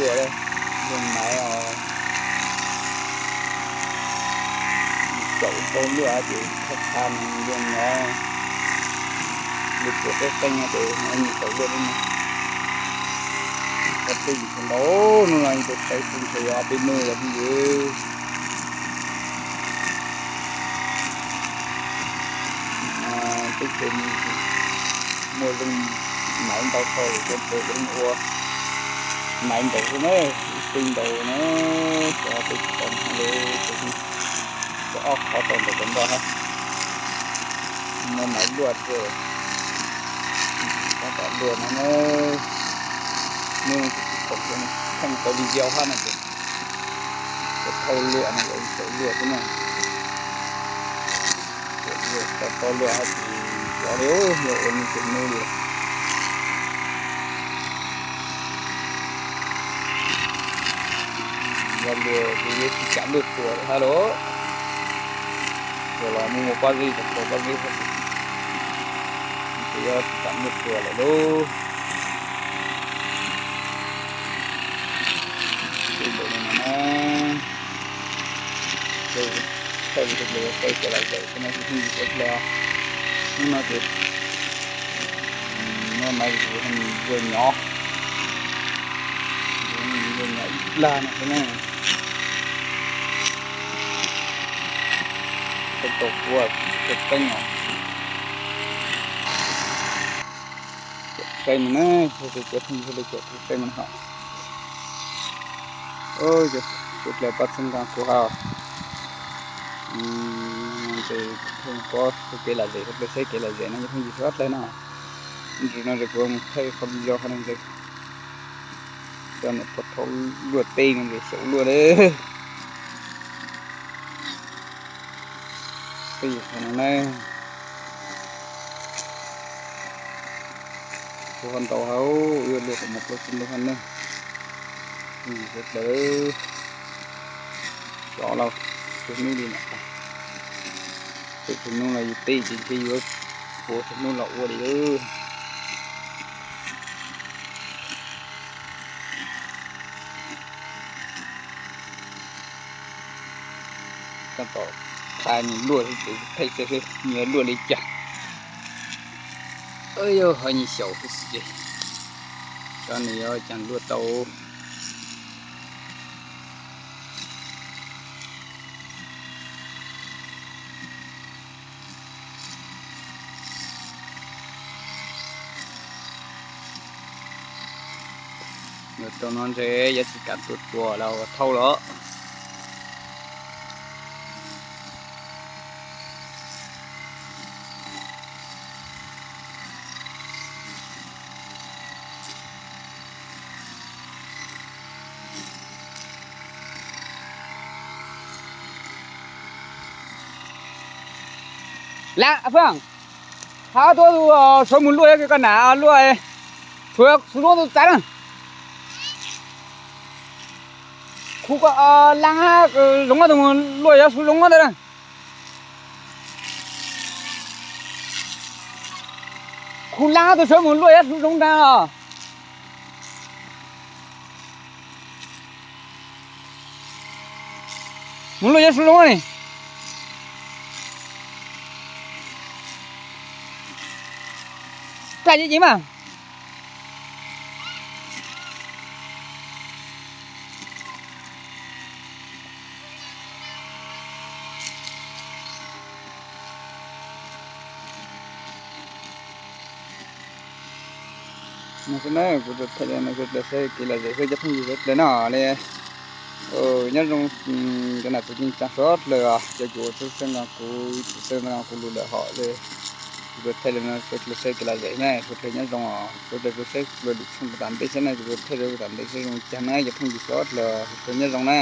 Luaj maiv os, caum tau luaj ces thaj qha nws luaj nyob, luaj tsuas qeeb qeeb no ces nws caum luaj li no. Qab teb ntau, hnub no yus tus qeeb teb ntshe yog ob peb nub yog phooj ywg. Teb chaws muaj zoo maiv ntau dhau, cov pem ua maiv nkaus xwb na, ib teg nkaus na, cov peb tsis tau maiv li, cov ob qhov tau ntawm cov ntoj hab. Muaj maiv luaj thiab, tab tom luaj no na, hnub no tsis khoom, khoom tau video hab no ces tau luaj no, caum luaj xwb na. Tau luaj hab tsis zov li, yog ua nub tsis nub li. Yog luaj ces yuav tsis kam luaj tsuas lawm hab lauj. Tsuas los muaj muaj pob zeb, tsuas pob zeb hab, ces yuav tsis kam luaj tsuas lawm lauj. Ces ntawm no na, thaij tus hlawv qe cov lom zem xwb na cov phooj ywg sawv daws. Hnub no ces muaj maiv luaj nyob, luaj nyob ib plag no xwb na. Tau tau ua tsis tau qeeb os. Caum qeeb mus na, cov phooj ywg sawv daws, caum qeeb mus na hos. Cov dlawg pab txhawb nqa kuv hab. Ces phooj ywg, kev lom zem, sawv daws saib kev lom zem no cov phooj ywg sawv daws na. Ntsis no ces kuv mus thaij qhov video qhov no, cov niam pog thauj luaj teb no ces xyaum luaj li. Tej qhov no na, kuv ho ntau hab, wb luaj kom mus plaub tsib hnub hab na. Yus sawv daws, cov laus, tsis hnub li no, tsis hnub los yus teb ces ntshe yuav puv tsis hnub los ua li. Tab tom qha nws luaj xwb ces thaij seb nws luaj li cas. Yog ho nws xyaum xwb ces cov nws yuav cas luaj tau. Yuav tau no ntshe yuav tsis kam tuaj txuas los thauj los. Lam, Fwj, hab tuaj sawv mus luaj koj nam luaj, tshuav xu loob tus txav na. Khu koj lam hab zoov tus mus luaj yuav xu loob ntawd na. Khu lam hab tuaj sawv mus luaj yuav xu loob ntawd os. Mus luaj yuav xu loob ni. Plag ces ces mas. No xwb na, kuv thaij li no sawv daws saib kev lom zem xwb cov phooj ywg sawv daws na li. Nyob zoo cov nam txiv neej tsa sawv daws os, cov uas txhawb nqa kuv, txhawb nqa kuv lus lawm hom li. Kuv thaij li no sawv daws saib kev lom zem na, sawv daws nyob zoo os, sawv daws saib kuv lub tshooj kuv tom ntej saib na, kuv thaij rau kuv tom ntej saib zoo li cas na cov phooj ywg sawv daws, sawv daws nyob zoo na.